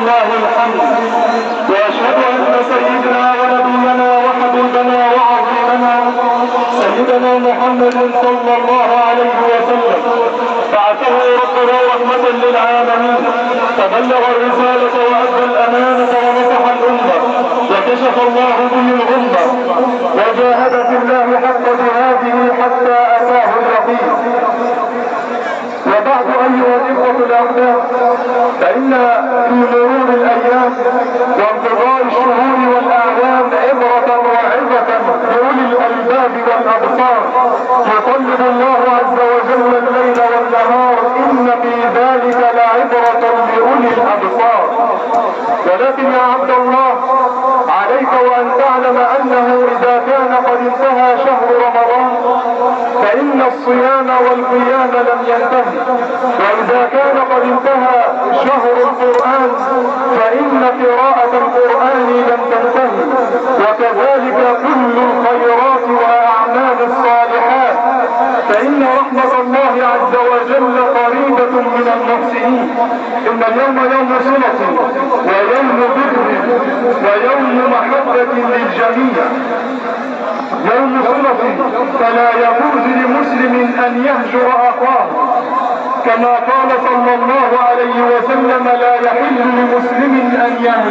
ولله الحمد. وأشهد أن سيدنا ونبينا وحبيبنا وعظيمنا سيدنا محمد صلى الله عليه وسلم بعثه ربه رحمة للعالمين، فبلغ الرسالة وأدى الأمانة ونصح الأمة وكشف الله به الغمة وجاهد في الله حق جهاده حتى أتاه اليقين. وبعد أيها الإخوة الأحباب، فإن في مرور الأيام وانقضاء الشهور والأعوام عبرة وعظة لأولي الألباب والأبصار. يقلب الله عز وجل الليل والنهار، إن في ذلك لعبرة لأولي الأبصار. ولكن يا عبد الله، عليك وأن تعلم أنه إذا كان قد انتهى شهر رمضان فإن الصيام والقيام لم ينتهي، وإذا كان قد انتهى شهر القرآن فإن قراءة القرآن لم تنتهي، وكذلك كل الخيرات وأعمال الصالحات، فإن رحمة الله عز وجل قريبة من المحسنين. إن اليوم يوم صلة ويوم بر ويوم محبة للجميع، يوم صلة فلا يجوز لمسلم أن يهجر أخاه، كما قال صلى الله عليه وسلم: لا يحل لمسلم أن يهجر.